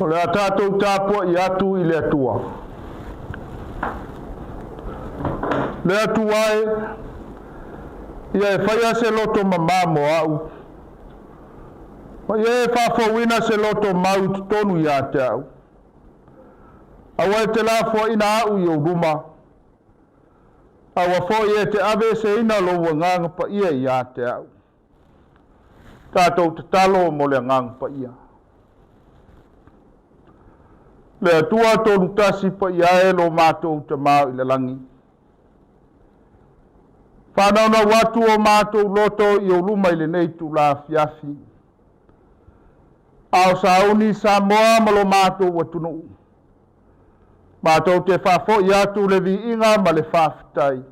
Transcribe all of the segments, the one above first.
O le a tatou tapuai atu i le Atua. Le Atua e, ia e faia se loto mamā mo au, ma ia e faafouina se loto mau i totonu ia te au. Aua e te lafoaina au i ou luma, aua foi e te aveeseina lou Agaga Paia ia te au. Tatou tatalo mo le Agaga Paia. Le Atua Tolu Tasi Paia e lo matou Tama i le lagi. Faanaunau atu o matou loto i ou luma i lenei itula afiafi. A o sauni Samoa ma lo matou atunuu, matou te faafoi atu le viiga ma le faafetai.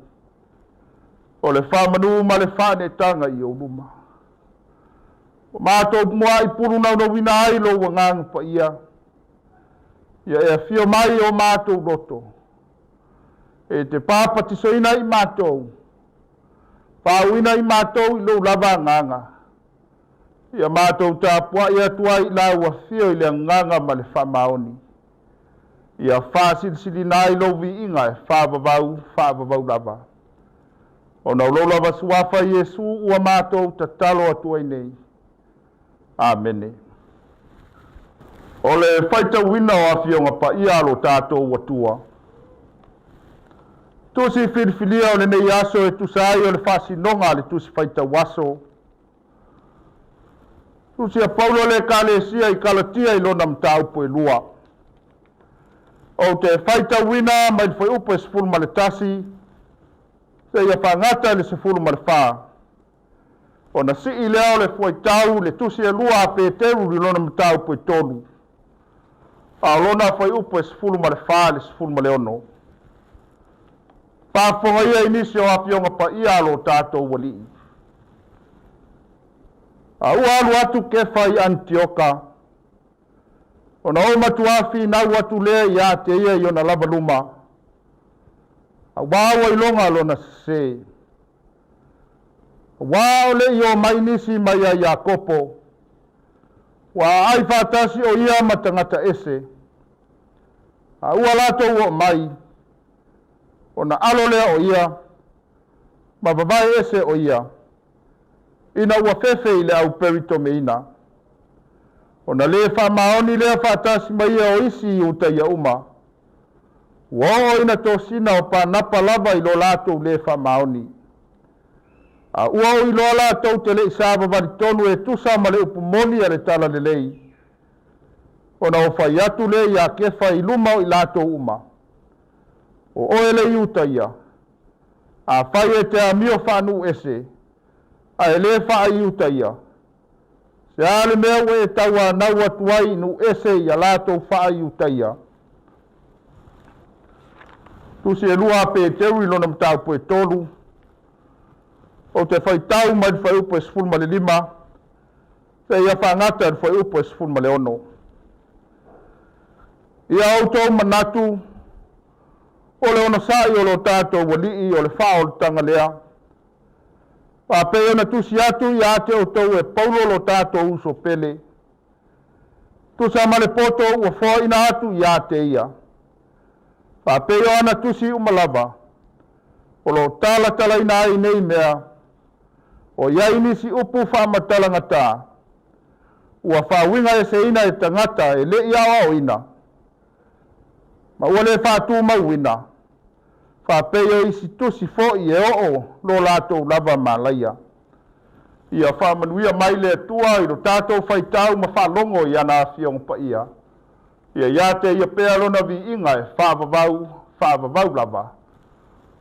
O le faamanu ma le faaneetaga i ou luma. Ua matou muai pulunaunauina ai lou Agaga Paia, ia e afio mai i o matou loto, e te papatisoina i matou, faauuina i matou i lou lava Agaga, ia matou tapuai atu ai i lau afio i le agaga ma le faamaoni, ia faasilisilina ai lou viiga e faavavau faavavau lava. Ona o lou lava suafa Iesu ua matou tatalo atu ai nei. Amene. O le faitauina o Afioga Paia a lo tatou Atua. Tusi filifilia o lenei aso e tusa ai o le faasinoga a le Tusi Faitau Aso. Tusi a Paulo le Ekalesia i Kalatia i lona mataupu e lua. Ou te faitauina mai le fuaiupu e 11 seia faagata i le 14. Ona sii lea o le fuaitau le tusi e lua a Peteru i lona mataupu e tolu, a o lona fuaiupu e 14 i le 16. Faafofoga ia i nisi o Afioga Paia a lo tatou Alii. A ua alu atu Kefa i Anitioka, ona ou matuā finau atu lea ia te ia i ona lava luma, auā ua iloga lona sesē. Auā o le i o mai nisi mai ia Iakopo, ua aai faatasi o ia ma tagata ese, a ua latou oo mai, ona alo lea o ia, ma vavae ese o ia, ina ua fefe i le au peritomeina. Ona lē faamaoni lea faatasi ma ia o isi Iutaia uma, ua oo ina tosina o Panapa lava i lo latou lē faamaoni. A ua ou iloa latou te le i savavali tonu e tusa ma le upu moni a le Talalelei, ona ou fai atu lea iā Kefa i luma o i latou uma, O oe le Iutaia, afai e te amio faanuu ese, a e lē faa-Iutaia, se a le mea ua e tauanau atu ai i nuu ese ia latou faa-Iutaia? Tusi e lua a Peteru i lona mataupu e tolu, ou te faitau mai le fuaiupu e 15 seia faagata i le fuaiupu e 16. Ia outou manatu, o le onosai o lo tatou Alii o le faaolataga lea, faapei ona tusi atu ia te outou e Paulo lo tatou uso pele, tusa ma le poto ua foaina atu ia te ia, faapei o ana tusi uma lava, o lo o talatalaina ai nei mea, o i ai nisi upu faamatalagata ua faauiga eseina e tagata e le i aoaoina, ma ua le faatumauina, faapei o isi tusi foi e oo lo latou lava malaia. Ia faamanuia mai le Atua i lo tatou faitau ma faalogo i ana Afioga Paia. Ia ia te ia pea lona viiga e faavavau, faavavau lava.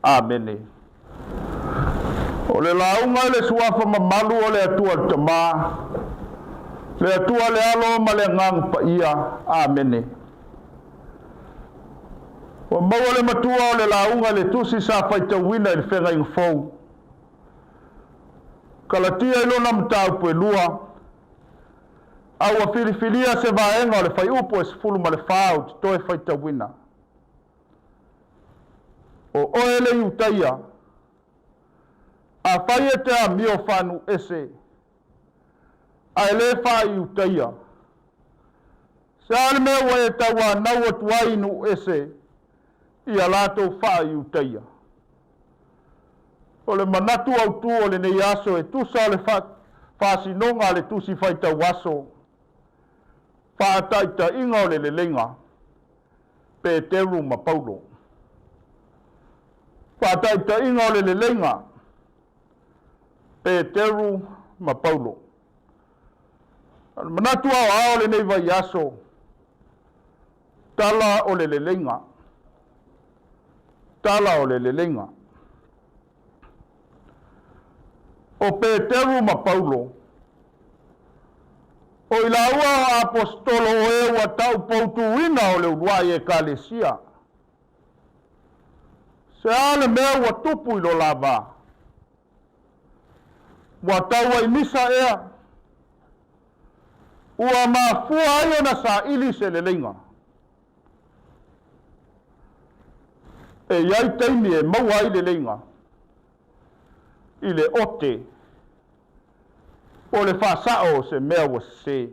Amene. O le lauga i le Suafa mamalu o le Atua le Tama, le Atua le Alo ma le Agaga Paia. Amene. Ua maua le matua o le lauga i le tusi sa faitauina i le Feagaiga Fou. Kalatia i lona mataupu e lua, a ua filifilia se vaega o le fuaiupu e 14 ou te toe faitauina. O oe le Iutaia, afai e te amio faanuu ese, a e lē faa-Iutaia, Se a le mea ua e tauanau atu ai i nuu ese ia latou faa-Iutaia? O le manatu autu o lenei aso e tusa o le faasinoga a le Tusi Faitau Aso, Faataitaiga o le Leleiga, Peteru ma Paulo. Faataitaiga o le Leleiga, Peteru ma Paulo. O le manatu aoao o lenei vaiaso, tala o le leleiga. Tala o le leleiga. O Peteru ma Paulo, o i laua o aposetolo o e ua taupoutuina o le uluai ekalesia. Se a le mea ua tupu i lo la va? Ua tauaimisa ea? Ua mafua ai ona saili se leleiga. E i ai taimi e maua ai leleiga i le ote po o le faasao o se mea ua sese.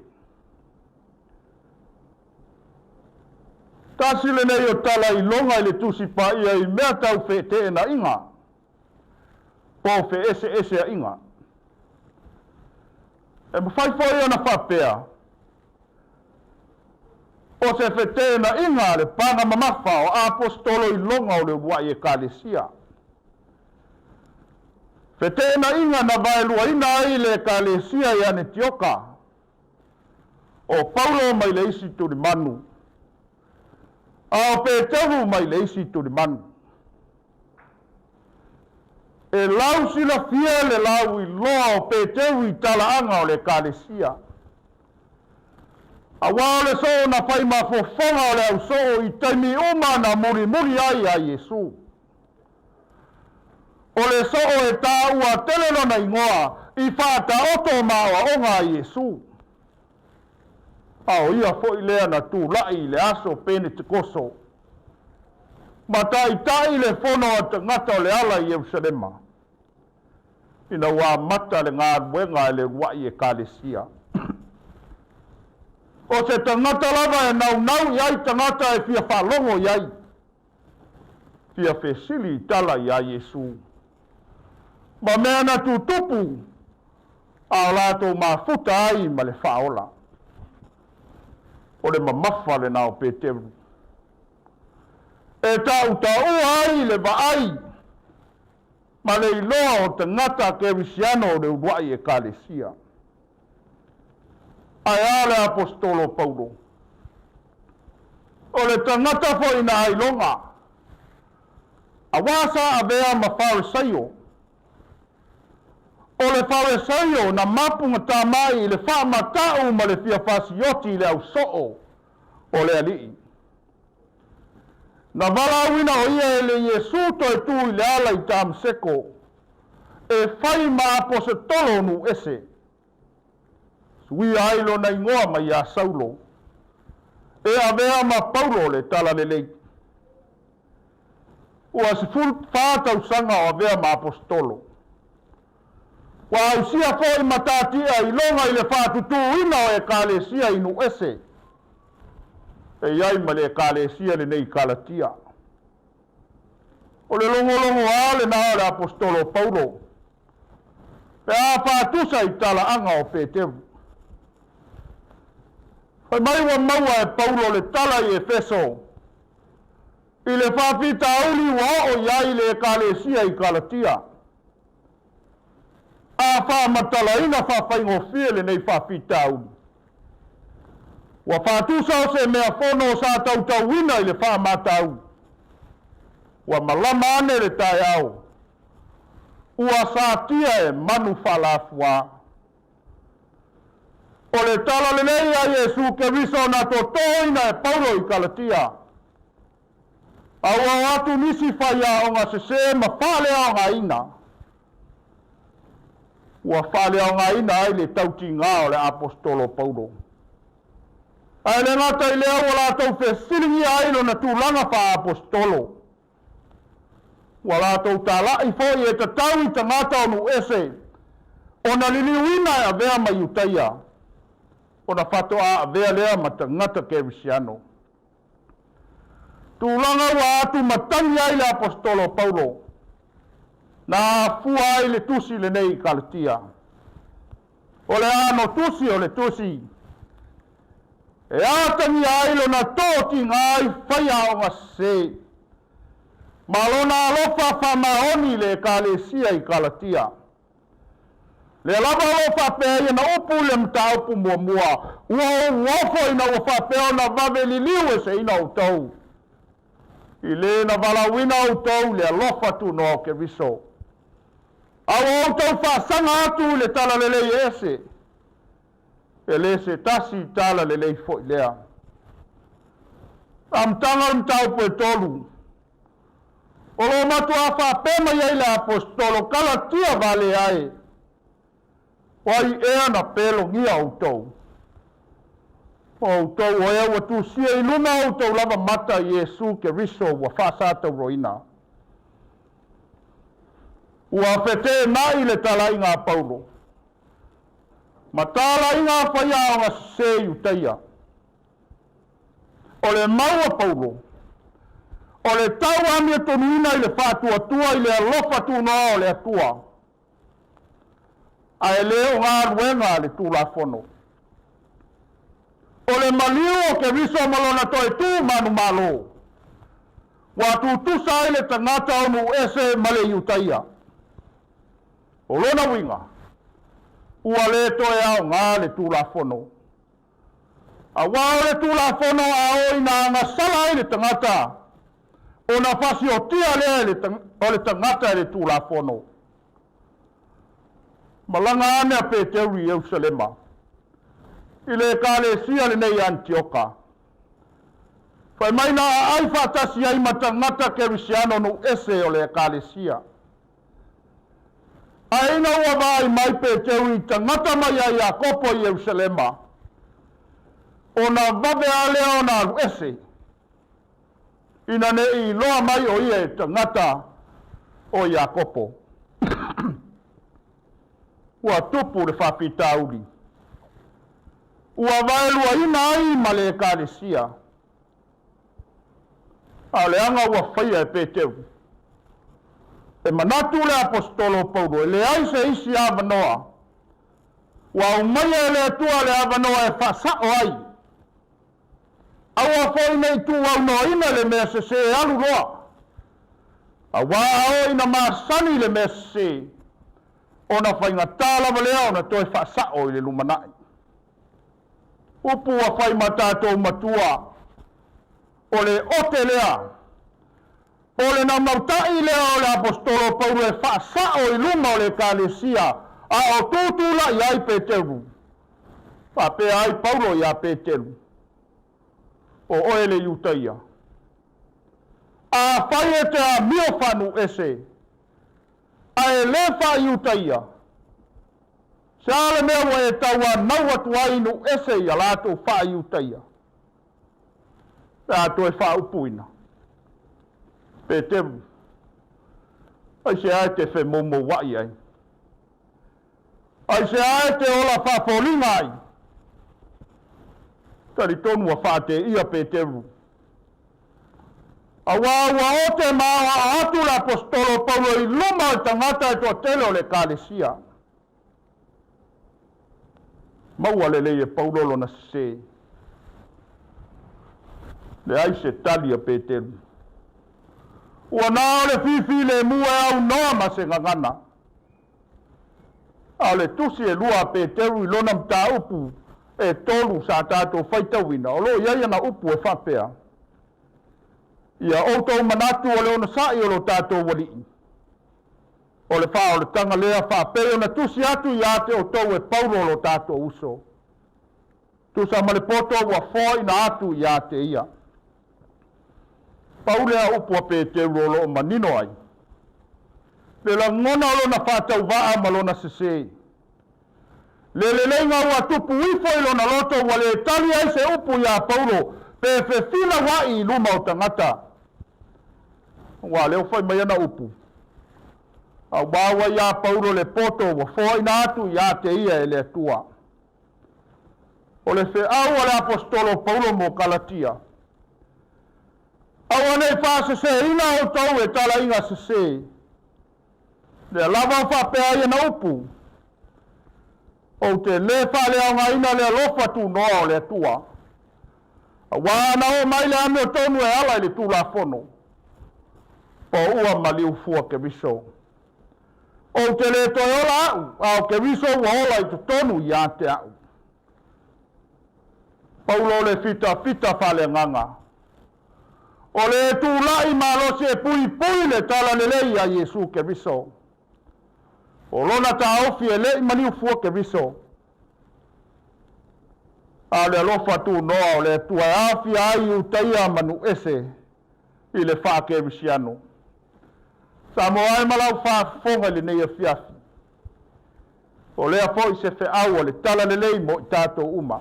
Tasi lenei o tala iloga i le Tusi Paia i mea tau feteenaiga po o feeseeseaiga. E mafai foi ona faapea, o se feteenaiga a le paga mamafa o Aposetolo iloga o le uluai Ekalesia. Feteenaiga na vaeluaina ai le Ekalesia i Anetioka, o Paulo mai le isi tulimanu, a o Peteru mai le isi tulimanu. E lau silafia le lauiloa o Peteru i talaaga o le Ekalesia. Aua o le soo na fai ma fofoga o le ausoo i taimi uma na mulimuli ai ia Iesu. O le soo e taua tele lona igoa i faataoto ma aoaoga a Iesu. A o ia foi lea na tulai i le aso Penetekoso ma taitai le fono a tagata o le ala i Ierusalema, ina ua amata le galuega e le uluai Ekalesia. O se tagata lava e naunau i ai tagata e fia faalogo i ai, fia fesili i tala iā Iesu ma mea na tutupu a o latou mafuta ai ma le Faaola. O le mamafa lena o Peteru e tautaua ai le vaai ma le iloa o tagata kerisiano o le uluai Ekalesia. Ae a le Aposetolo Paulo? O le tagata foi na ailoga, auā sa avea ma Faresaio. O le Faresaio na mapugatā mai i le faamata'u ma le fia fasioti i le ausoo o le Alii. Na valaauina o ia e le Iesu toe tu i le ala i Tamaseko, e fai ma aposetolo o nuu ese. Suia ai lona igoa mai iā Saulo, e avea ma Paulo le Talalelei. Ua 14 tausaga o avea ma aposetolo. Ua ausia foi matatia iloga i le faatutūina o Ekalesia i nuu ese, e i ai ma le Ekalesia lenei i Kalatia. O le logologoa lena o le aposetolo o Paulo, pe a faatusa i talaaga o Peteru. Fai mai ua maua e Paulo le tala i Efeso i le faafitauli ua oo i ai le Ekalesia i Kalatia. A faamatalaina faafaigofie lenei faafitauli, ua faatusa o se mea fono sa tautauina i le faamatau, ua malama ane le taeao, ua satia e manu faalafuā. O le tala lenei a Iesu Keriso na totoina e Paulo i Kalatia. A ua o atu nisi faiaoga sesē ma faaleaogaina, ua faaleaogaina ai le tautigā o le Aposetolo Paulo. Ae le gata i lea ua latou fesiligia ai lona tulaga faa-Aposetolo. Ua latou talaʻi foi e tatau i tagata o nuu ese ona liliuina e avea ma Iutaia. Ona faatoa avea lea ma tagata kerisiano. Tulaga ua atu matagi ai le Aposetolo Paulo, na afua ai le tusi lenei i Kalatia. O le ano tusi o le tusi, e atagia ai lona totiga ai faiaoga sese, ma lona alofa faamaoni i le Ekalesia i Kalatia. Lea lava o lo o faapea ai ana upu i le mataupu muamua, Ua ou ofo ina ua faapea ona vave liliu eseina outou, i le na valaauina outou i le alofa tunoa o Keriso. A ua outou faasaga atu i le talalelei e ese, e le se tasi talalelei foi lea. Amataga o le mataupu e tolu. O lo o matuā faapea mai ai le Aposetolo, Kalatia vale ae, o ai ea na pelogia outou? O outou o ea ua tusia i luma o outou lava mata Iesu Keriso ua faasatauroina. Ua feteenai le talaiga a Paulo ma talaiga a faiaoga sese Iutaia. O le mau a Paulo, o le tau amiatonuina i le faatuatua i le alofa tunoa o le Atua, a e le o galuega a le Tulafono. O le maliu o Keriso ma lona toe tu manumalo, ua tutusa ai le tagata o nuu ese ma le Iutaia. O lona uiga, ua le toe aoga le Tulafono. Aua o le Tulafono a oo ina agasala ai le tagata, ona fasiotia lea o le tagata e le Tulafono. Malaga ane a Peteru i Ierusalema, i le Ekalesia lenei i Anitioka. Fai mai na aai faatasi ai ma tagata kerisiano nuu ese o le Ekalesia. Ae ina ua vaai mai Peteru i tagata mai ia Iakopo i Ierusalema, ona vave lava lea ona alu ese, ina ne i iloa mai o ia e tagata o Iakopo. Ua tupu le faafitauli, ua vaeluaina ai ma le Ekalesia. A o le aga ua faia e Peteru. E manatu le Aposetolo o Paulo e leai se isi avanoa ua aumaia e le Atua le avanoa e faasao ai. Aua foi ne i tuuaunoaina le mea sese e alu loa, auā a oo ina masani le mea sese, ona faigata lava lea ona toe faasao i le lumanai. Upu ua fai ma tatou matua, o le ote lea, po o le naunautai lea o le Aposetolo Paulo e faasao i luma o le Ekalesia, a o tutulai ai Peteru. Faapea ai Paulo iā Peteru, O oe le Iutaia. Afai e te amio faanuu ese, a e le faa-Iutaia, Se a le mea ua e tauanau atu ai i nuu ese i a latou faa-Iutaia? Pe a toe faaupuina, Peteru, aisea e te femoumouaʻi ai? Aisea e te ola faafoliga ai? Talitonu ua faateia Peteru. Auā ua ote ma aoao atu le Aposetolo o Paulo i luma o le tagata e toatele o le Ekalesia. Maua lelei e Paulo lona sese. Leai se tali a Peteru. Ua na o le fifilemu e aunoa ma se gagana. A o le tusi e lua a Peteru i lona mataupu e tolu sa tatou faitauina, o lo o i ai ana upu e faapea, Ia outou manatu o le onosai o lo tatou Alii. O le faaolataga lea faapei ona tusi atu ia te outou e Paulo lo tatou uso. Tusa ma le poto ua foaina atu ia te ia. Pau lea upu a Peteru o lo o manino ai le lagona o lona faatauvaa ma lona sese. Le leleiga ua tupu ifo i lona loto ua le tali ai se upu iā Paulo pe fefilauaʻi i luma o tagata. Aua lea ua fai mai ana upu, Auā ua iā Paulo le poto ua foaina atu iā te ia e le Atua. O le feau a le Aposetolo Paulo mo Kalatia, Aua ne i faaseseina outou e talaiga sese, lea lava o faapea ai ana upu, Ou te lē faaleaogaina le alofa tunoa o le Atua, auā ana oo mai le amiotonu e ala i le Tulafono, po ua maliu fua Keriso. Ou te lē toe ola a'u, a o Keriso ua ola i totonu ia te a'u. Paulo le fitafita faaleagaga. O le tula'i malosi e puipui le talalelei ia Iesu Keriso. O lona taofi e le'i maliu fua Keriso, a o le alofa tunoa o le Atua e aofia ai Iutaia ma Nu'u-ese i le faa-Kerisiano. Samoa e ma lau faafofoga i lenei afiafi, o lea foi se feau o le talalelei mo i tatou uma.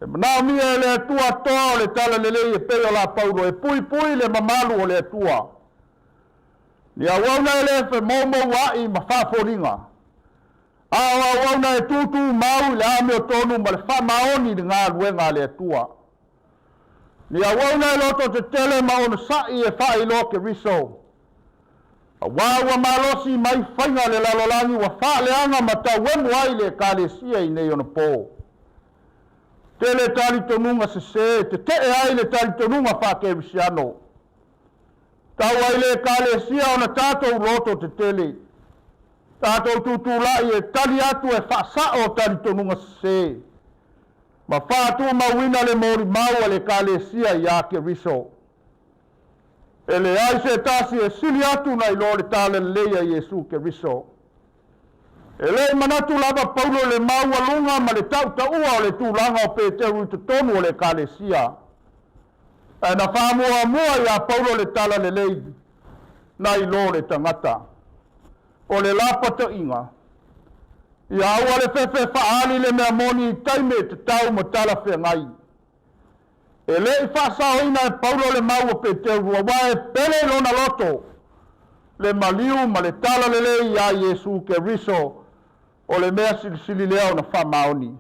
E manaomia e le Atua toa o le talalelei e pei o la Paulo e puipui le mamalu o le Atua. Ni auauna e le femoumoua'i ma faafoliga, a o auauna e tūtūmau i le amiotonu ma le faamaoni i le galuega a le Atua. Ni auauna e lototetele ma onosa'i e faailoa Keriso, auā ua malosi mai faiga le lalolagi ua faaleaga ma tauemu ai le Ekalesia i nei onopō. Tele talitonuga sesē e tete'e ai le talitonuga faa-Kerisiano. Tau ai le Ekalesia ona tatou loto tetele, tatou tutula'i e tali atu e faasa'o talitonuga sesē, ma faatumauina le molimau a le Ekalesia iā Keriso. E leai se tasi e sili atu nai lo le talalelei a Iesu Keriso. E le i manatu lava Paulo i le maualuga ma le tautaua o le tulaga o Peteru i totonu o le Ekalesia. Ae na faamuamua iā Paulo le talalelei nai lo le tagata. O le lapataiga, ia aua le fefe faaali le mea moni i taimi e tatau ma talafeagai. E le i faasaoina e Paulo le mau a Peteru auā e pele i lona loto le maliu ma le talalelei iā Iesu Keriso o le mea silisili lea ona faamaoni.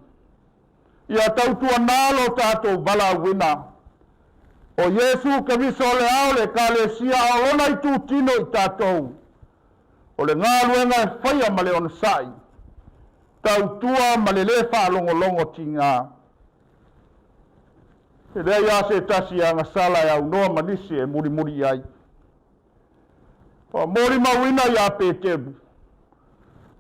Ia tautuanā lo tatou valaauina. O Iesu Keriso le ao o le Ekalesia a o lona itutino i tatou. O le galuega e faia ma le onosai, tautua ma le lē faalogologo tigā. E leai lava se tasi e agasala e aunoa ma nisi e mulimuli i ai. Ua molimauina iā Peteru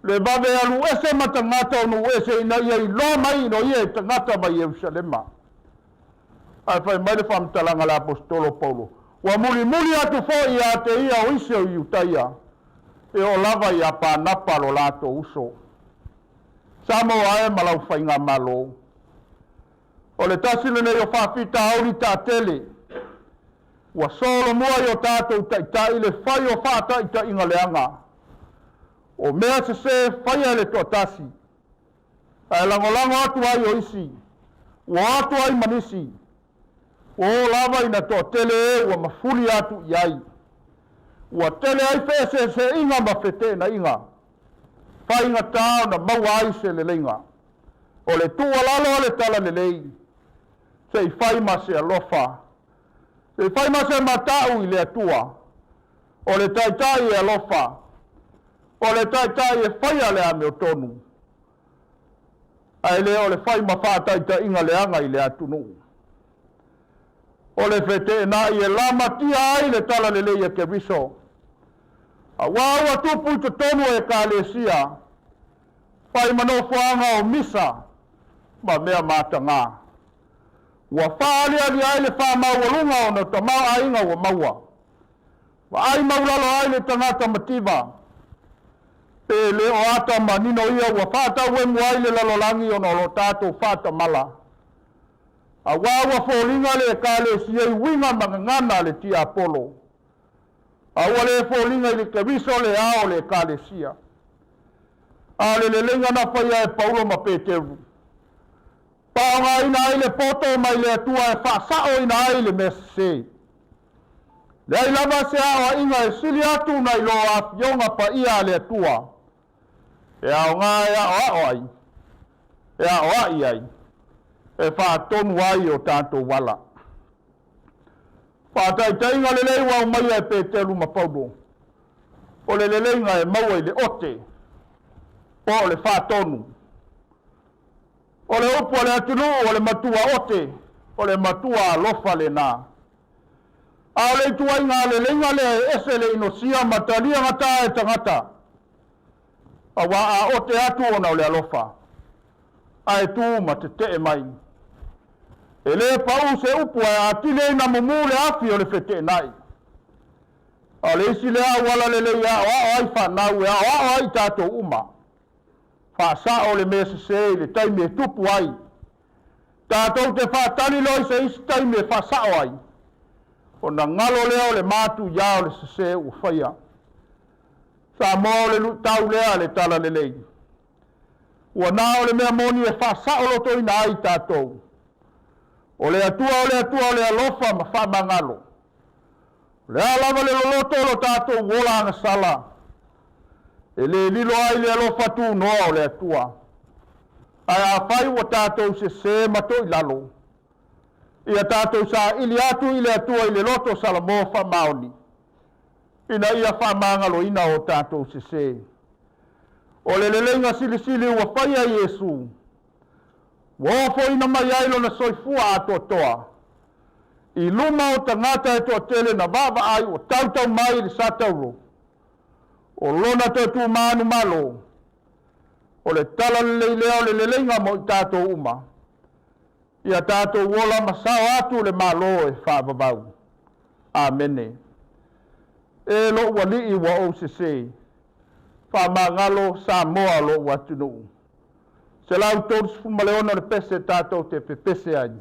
le vave alu ese ma tagata o nuu ese ina ia iloa mai ino ia e tagata mai Ierusalema. Ae fai mai le faamatalaga a le Aposetolo Paulo, Ua mulimuli atu foi ia te ia o isi o Iutaia, e oo lava iā Panapa lo latou uso. Samoa e ma lau faigamalo. O le tasi lenei o faafitauli taatele ua solomua i o tatou taitai le fai o faataitaiga leaga o mea sesē faia e le toatasi ae lagolago atu ai o isi, ua o atu ai ma nisi, ua oo lava ina toatele e ua mafuli atu i ai. Ua tele ai feeseeseaiga ma feteenaiga, faigata ona maua ai se leleiga. O le tuualalo a le talalelei, se i fai ma se alofa, se i fai ma se mata'u i le Atua. O le taitai e alofa, o le taitai e faia le amiotonu, ae le o le fai ma faataitaiga leaga i le atunuu. O le feteenai e lamatia ai le talalelei a Keriso, auā ua tupu i totonu o Ekalesia, fai ma nofoaga o misa ma mea matagā. Ua faaaliali ai le faamaualuga ona o tamaoaiga ua maua. Vaai maulalo ai le tagata mativa, pe le o ata manino ia ua faatauemu ai le lalolagi ona o lo tatou faatamala. Auā ua foliga le Ekalesia i uiga ma gagana a le tiapolo, a ua le foliga i le Keriso le ao o le Ekalesia. A o le leleiga na faia e Paulo ma Peteru, faaaogaina ai le poto mai le Atua e faasaoina ai le mea sesē. Leai lava se aoaiga e sili atu nai lo Afioga Paia a le Atua, e aoga e aoao ai. e aoai ai, e faatonu ai o tatou ala. Faataitaiga lelei ua aumaia e Peteru ma Paulo, o le leleiga e maua i le ote, po o le faatonu. O le upu a le atunuu o le matua ote, o le matua alofa lena. A o le ituaiga leleiga lea e ese le inosia ma taliagata e tagata, aua a ote atu ona o le alofa, ae tu ma tetee mai. E le pau se upu ae atili ai na mumu le afi o le feteenai. A o le isi lea auala lelei e aoao ai fanau, e aoao ai i tatou uma. Faasao le mea sese i le taimi e tupu ai. Tatou te faatali loa i se isi taimi e faasao ai, ona galo lea o le matuia o le sese ua faia. Samoa o le luitau lea a le Talalelei. Ua na o le mea moni e faasaolotoina ai tatou. O le Atua o le Atua o le alofa ma faamagalo. O le a lava le loloto o lo tatou ola agasala, e le lilo ai le alofa tunoa o le Atua. Ae afai ua tatou sese ma toilalo, ia tatou saili atu i le Atua i le loto salamo faamaoni, ina ia faamagaloina o tatou sese. O le leleiga silisili ua faia e Iesu, ua ofoina mai ai lona soifua atoatoa, i luma o tagata e toatele na vaavaai ua tautau mai i le satauro, o lona toe tumanumalo, o le talalelei lea o le leleiga mo i tatou uma, ia tatou ola ma sao atu le Malo e faavavau. Amene. E lou alii ua ou sese, faamagalo Samoa lou atunuu. 136 le pese tatou te pepese ai.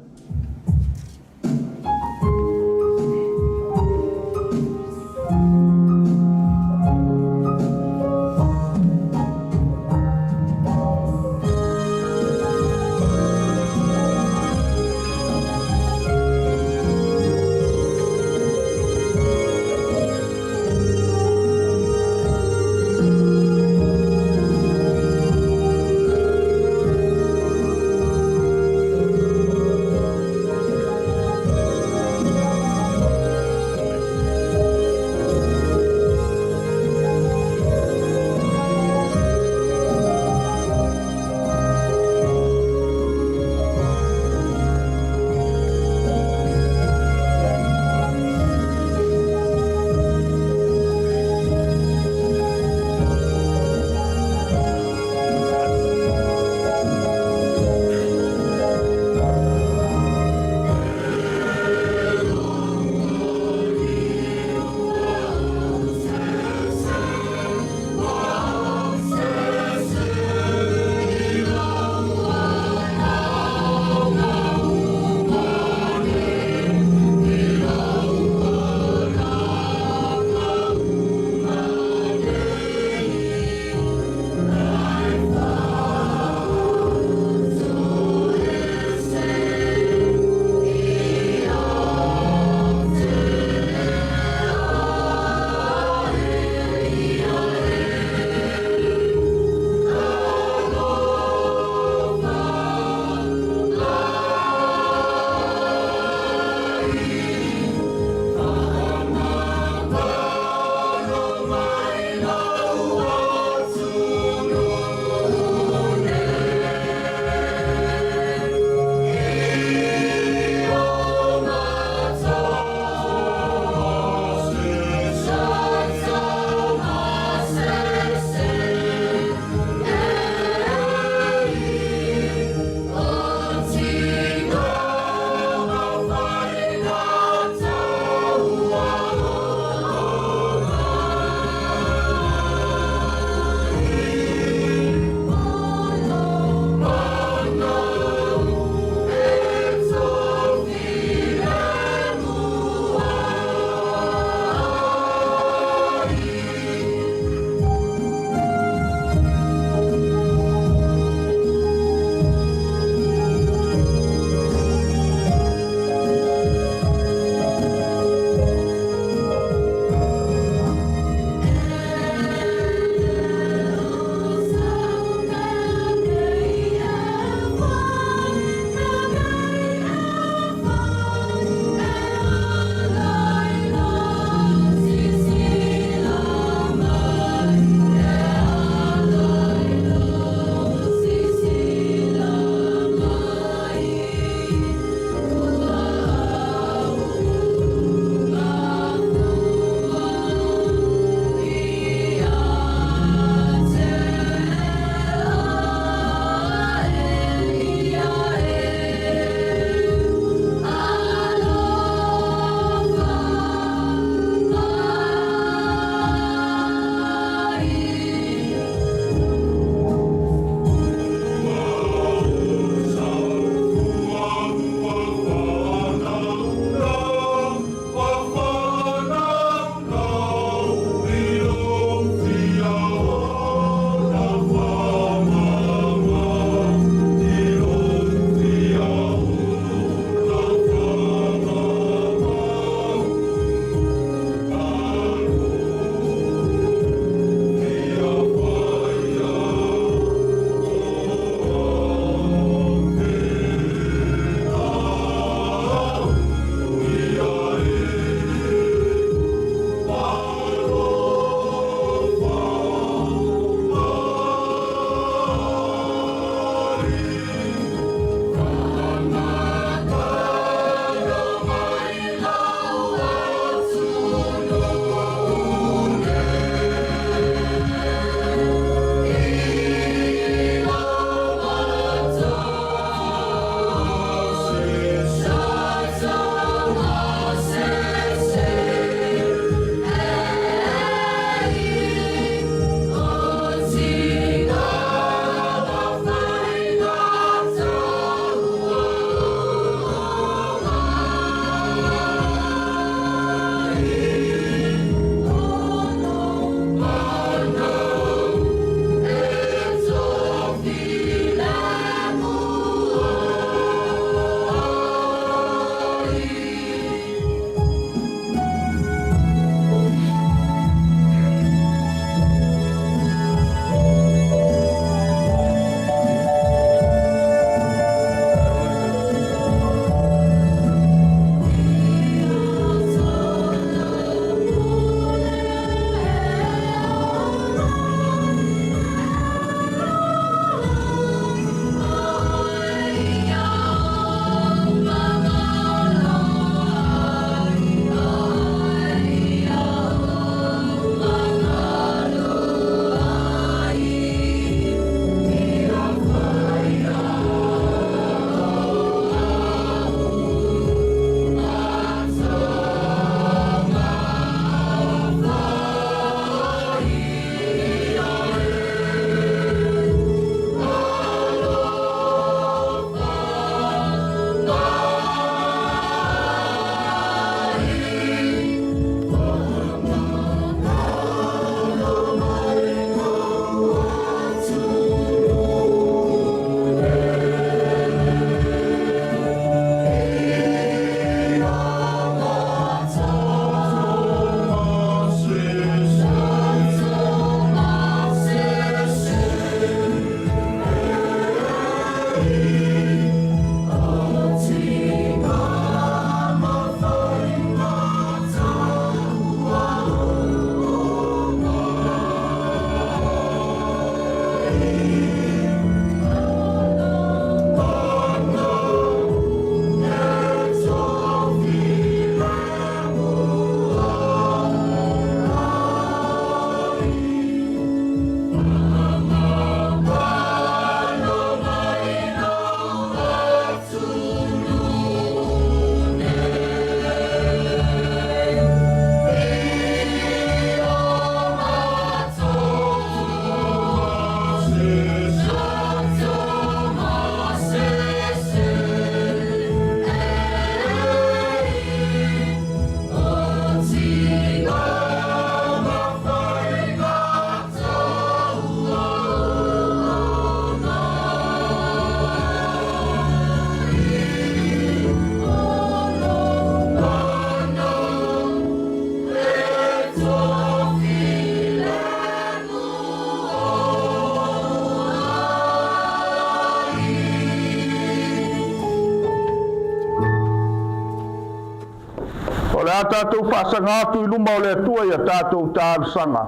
le a tatou faasaga atu i luma o le Atua i a tatou talosaga,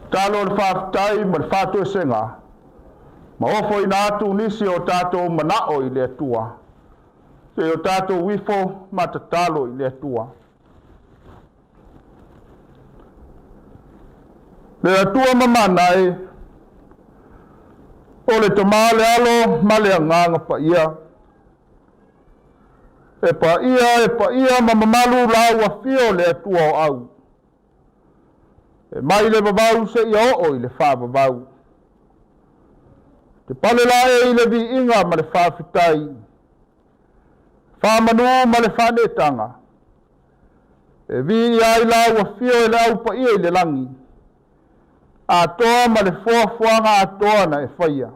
tatalo o le faafetai ma le faatoesega, ma ofoina atu nisi o tatou manao i le Atua, se i o tatou ifo ma tatalo i le Atua. Le Atua mamana e, o le Tama le Alo ma le Agaga Paia, e paia e paia ma mamalu lau afio le Atua o au, e mai le vavau seia oo i le faavavau. Te pale la e i le viiga ma le faafetai, faamanu ma le faaneetaga, e viia ai lau afio e le au paia i le lagi, atoa ma le foafoaga atoa na e faia.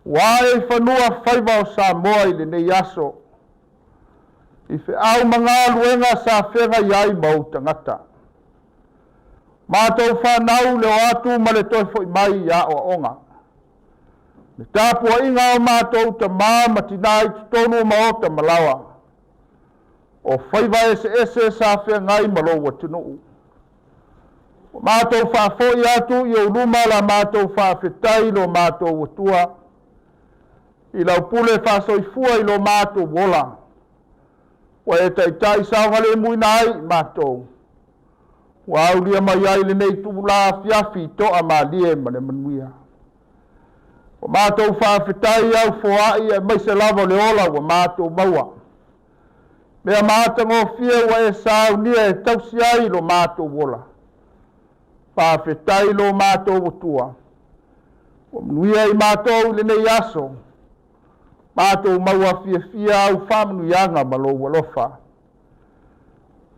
Ua ae i fanua faiva o Samoa i lenei aso, i feau ma galuega sa feagai ai ma ou tagata. Matou fanau le o atu ma le toe foi mai i aoaoga. Le tapuaiga o matou tama ma tina i totonu o maota ma laoa, o faiva eseese sa feagai ma lou atunuu. Ua matou faafoi atu i ou luma la matou faafetai i lo matou Atua, i lau pule faasoifua i lo matou ola, ua e taitai saogalemuina ai i matou, ua aulia mai ai lenei itula afiafi i toa malie ma le manuia. Ua matou faafetai au foai aemaise lava o le ola ua matou maua. Mea matagofie ua e saunia e tausi ai lo matou ola. Faafetai lo matou Atua. Ua manuia i matou i lenei aso. Matou maua fiafia au faamanuiaga ma lou alofa.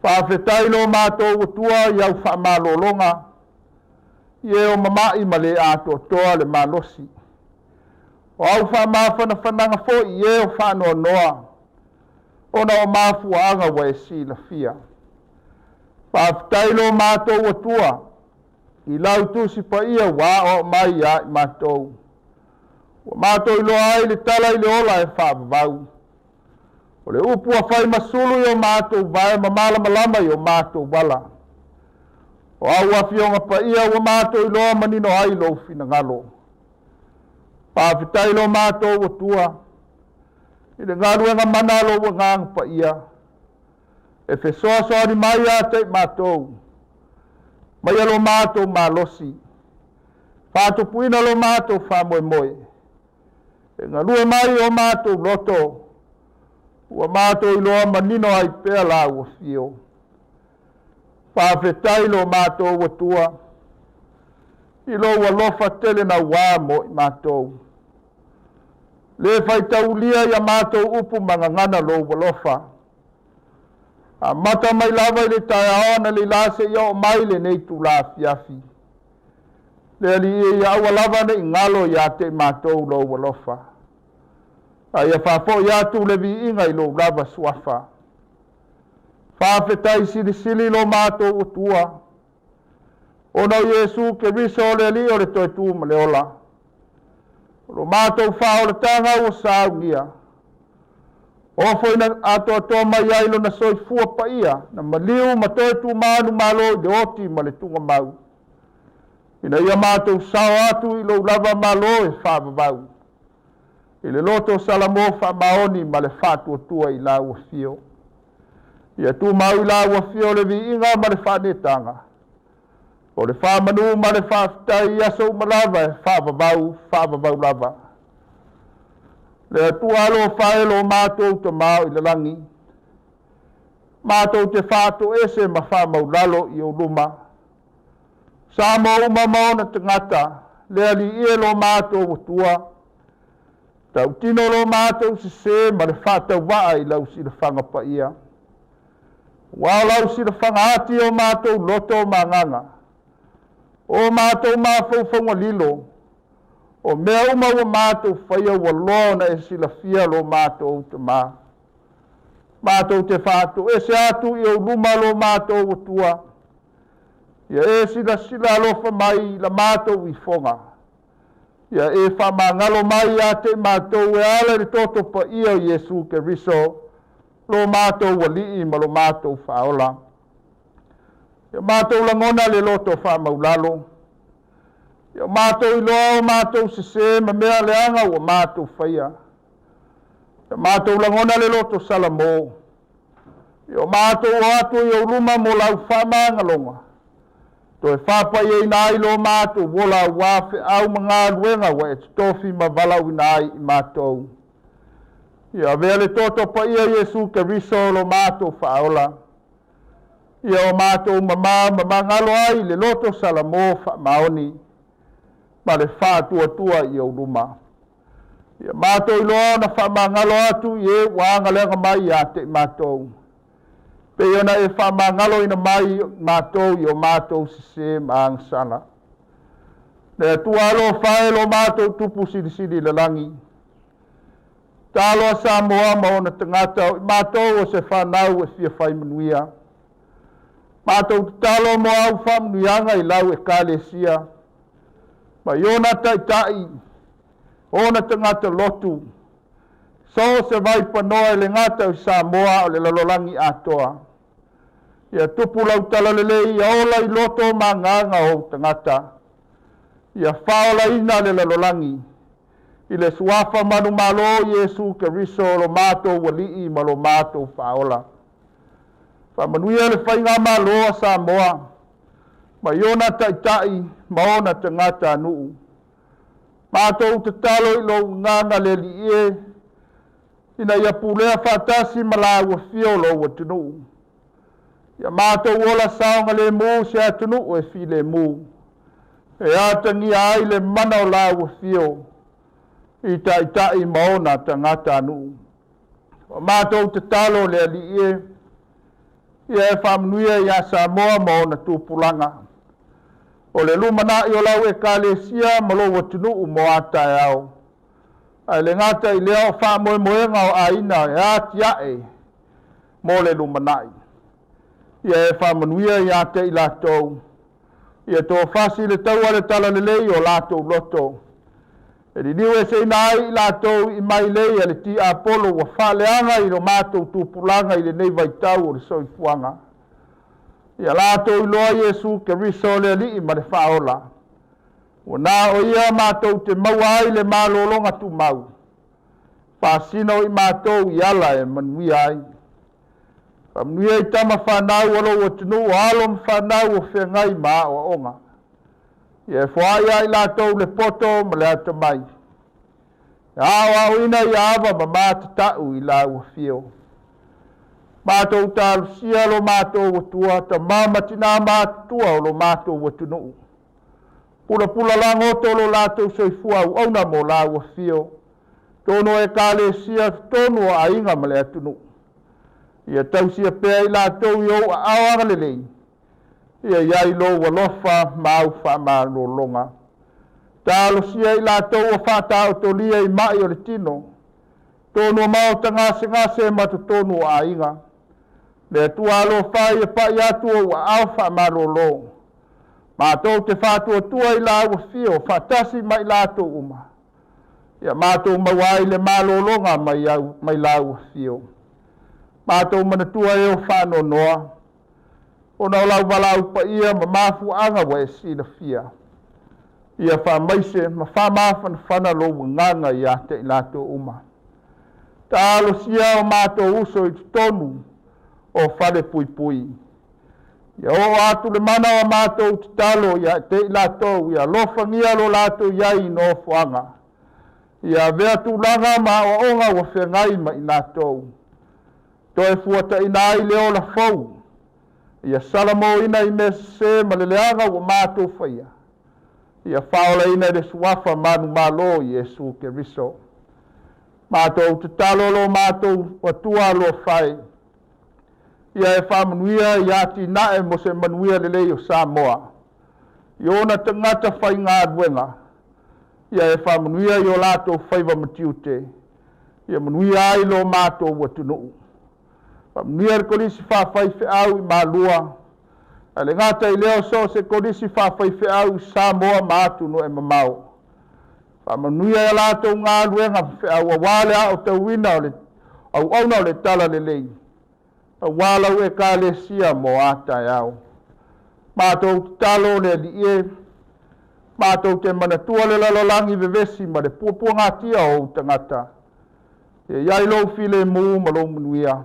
Faafetai lo matou Atua i au faamalologa, i e o mama'i ma le atoatoa le malosi. O au faamafanafanaga foi i e o faanoanoa, ona o mafuaaga ua e silafia. Faafetai lo matou Atua i lau Tusi Paia ua aoao mai ia i matou. Ua matou iloa ai le tala i le ola e faavavau. O le upu ua fai ma sulu i o matou vae ma malamalama i o matou ala. O au afioga paia ua matou iloa manino ai lou finagalo. Faafetai lo matou Atua i le galuega mana a lou Agaga Paia e fesoasoani mai ia te i matou, maia lo matou malosi, faatupuina lo matou faamoemoe, e galue mai o matou loto, ua matou iloa manino ai pea lau afio. Faafetai lo matou Atua i lou alofa tele nauā mo i matou. Le faitaulia i a matou upu ma gagana lou alofa. Amata mai lava i le taeao analeila seia oo mai lenei itula afiafi. Le Alii e, ia aua lava ne i galo ia te i matou lou alofa, a ia faafoi atu le viiga i lou lava suafa. Faafetai silisili lo matou Atua, ona o Iesu Keriso o le Alii o le toe tu ma le ola. O lo matou faaolataga ua saunia, ofoina atoatoa mai ai lona soifua paia na maliu ma toe tumanumalo i le oti ma le tugamau, ina ia matou sao atu i lou lava Malo e faavavau, i le loto Salamo faamaoni ma le faatuatua i lau afio. Ia tumau i lau afio le viiga ma le faaneetaga, o le faamanu ma le faafetai i aso uma lava e faavavau, faavavau lava. Le Atua alofa e lo matou Tama o i le lagi, matou te faatoese ma faamaulalo i ou luma, Samoa uma ma ona tagata, le Alii e lo matou Atua, tautino lo matou sesē ma le faatauvaa i lau silafaga paia. Ua o lau silafaga ati o matou loto ma agaga, o matou mafaufauga lilo, o mea uma ua matou faia ua loa ona e silafia lo matou Tama. Matou te faatoese atu i ou luma lo matou Atua, Ia e silasila alofa mai i la matou ifoga. Ia e faamagalo mai ia te i matou e ala i le toto paia o Iesu Keriso. Lo matou Alii ma lo matou Faaola. Ia matou lagona le loto faamaulalo, ia matou iloa o matou sesē ma mea leaga ua matou faia. Ia matou lagona le loto salamo, ia o matou o atu i ou luma mo lau faamagaloga, toe faapaiaina ai lo matou ola auā feau ma galuega ua e totofi ma valaauina ai i matou. Ia avea le toto paia Iesu Keriso lo matou Faaola, ia o matou mamā ma magalo ai le loto salamo faamaoni ma le faatuatua i ou luma. Ia matou iloa ona faamagalo atu i e ua agaleaga mai ia te i matou, pei ona e faamagaloina mai matou i o matou sesē ma agasala. Le Atua alofa e lo matou Tupu silisili i le lagi, talo a Samoa ma ona tagata o i matou o se fanau e fia fai manuia. Matou tatalo mo au faamanuiaga i lau Ekalesia, ma i ona taitai, ona tagata lotu, so o se vaipanoa e le gata i Samoa o le lalolagi atoa. Ia tupu lau talalelei ia ola i loto ma agaga o ou tagata. Ia faaolaina le lalolagi i le suafa manumalo o Iesu Keriso lo matou Alii ma lo matou Faaola. Faamanuia le faigamalo a Samoa ma i ona taitai ma ona tagata nuu. Matou tatalo i lou agaga le Alii e, ina ia pulea faatasi ma laua fia o lou atunuu. Ia matou ola saogalemu se atunuu e filemu, e atagia ai le mana o laua fio i taitai ma ona tagata nuu. O matou tatalo le Alii e, ia e faamanuia iā Samoa ma ona tupulaga. O le lumanai o lau Ekalesia ma lou atunuu mo a taeao. Ae le gata i lea o faamoemoega o aiga e atiae mo le lumanai. Ia e faamanuia iā te i latou, ia tofasi le taua le talalelei o latou loto. E liliu eseina ai i latou i mailei a le tiapolo ua faaleaga i lo matou tupulaga i lenei vaitau o le soifuaga. Ia latou iloa Iesu Keriso le Alii ma le Faaola. Ua na o ia matou te maua ai le malologa tumau, faasino i matou i ala e manuia ai. Faamanuia i tama fanau o lou atunuu o alo ma fanau o feagai ma aoaoga. Ia e foai ia i latou le poto ma le atamai. E aoaoina ia ava ma matatau i lau afio. Matou talosia lo matou Atua, tamā ma tinā matutua o lo matou atunuu. Pulapula lagoto lo latou soifua auauna mo lau afio, tonu o Ekalesia, totonu o aiga ma le atunuu. Ia tausia pea i latou i ou aao agalelei, ia i ai lou alofa ma au faamalologa. Talosia i latou ua faataotolia i mai o le tino, tonu o maota gasegase ma totonu o aiga. Le Atua alofa ia pai atu ou aao faamalolo. Matou te faatuatua i lau afio faatasi ma i latou uma. Ia matou maua ai le malologa mai, au, mai lau afio. Matou manatua e o faanoanoa, ona o lau valaau paia ma mafuaaga ua e silafia. Ia faamaise ma faamafanafana lou agaga iā te i latou uma. Talosia o matou uso i totonu o fale puipui. Ia oo atu le mana o a matou tatalo ia te i latou, ia alofagia lo latou i ai i nofoaga. Ia avea tulaga ma aoaoga ua feagai ma i latou. Toe fuataina ai le ola fou. Ia salamoina i mea sesē ma le leaga ua matou faia. Ia faaolaina i le suafa manumalo Iesu Keriso. Matou tatalo lo matou Atua alofa e, ia e faamanuia i atinae mo se manuia lelei o Samoa, i ona tagata faigaluega, ia e faamanuia i o latou faiva ma tiute, ia manuia ai lo matou atunuu. Faamanuia le Kolisi Faafaifeau i Malua, ae le gata i lea o so o se Kolisi Faafaifeau i Samoa ma atunuu e mamao. Faamanuia i a latou galuega ma feau auā le aotauina o le auauna o le Talalelei, auā lau Ekalesia mo a taeao. Matou tatalo le Alii e, matou te manatua le lalolagi vevesi ma le puapuagatia o ou tagata. Ia i ai lou filemu ma lou manuia.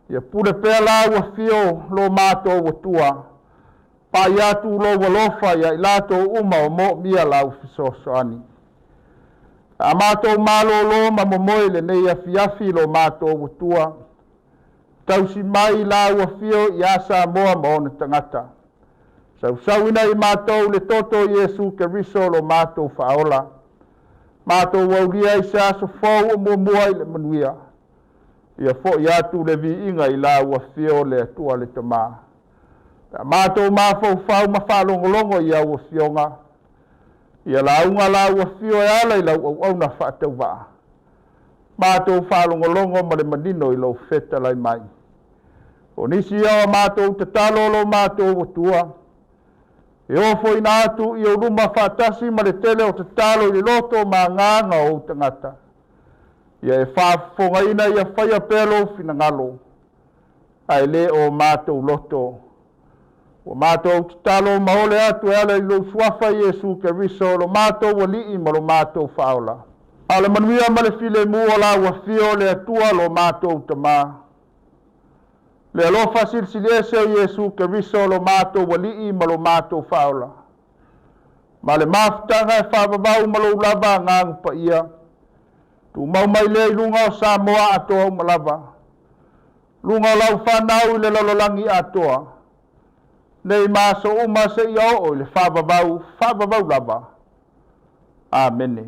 Ia pule pea lau afio lo matou Atua. Pai atu lou alofa ia i latou uma o moomia lau fesoasoani. A matou malōlō ma momoe i lenei afiafi lo matou Atua, tausi mai lau afio iā Samoa ma ona tagata. Sausauina i matou le toto o Iesu Keriso lo matou Faaola. Matou aulia i se aso fou o muamua i le manuia. Ia fo'i atu le viiga i lau afio le Atua le Tamā. Pe a matou mafaufau ma faalogologo i au afioga, ia lauga lau afio e ala i lau auauna faatauvaa. Matou faalogologo ma le manino i lou fetalai mai. O nisi ia o matou tatalo lo matou Atua, e ofoina atu i ou luma faatasi ma le tele o tatalo i le loto ma agaga o ou tagata. Ia e faafofogaina ia faia pea lou finagalo, ae le o matou loto. Ua matou tatalo ma ole atu e ala i lou suafa Iesu Keriso, lo matou Alii ma lo matou Faaola. A o le manuia ma le filemu o lau afio le Atua lo matou Tamā, le alofa silisiliese o Iesu Keriso lo matou Alii ma lo matou Faaola, ma le mafutaga e faavavau ma lou lava Agaga Paia, tumau mai lea i luga o Samoa atoa uma lava, luga o lau fanau i le lalolagi atoa, nei ma aso uma seia oo i le faavavau, faavavau lava. Amene.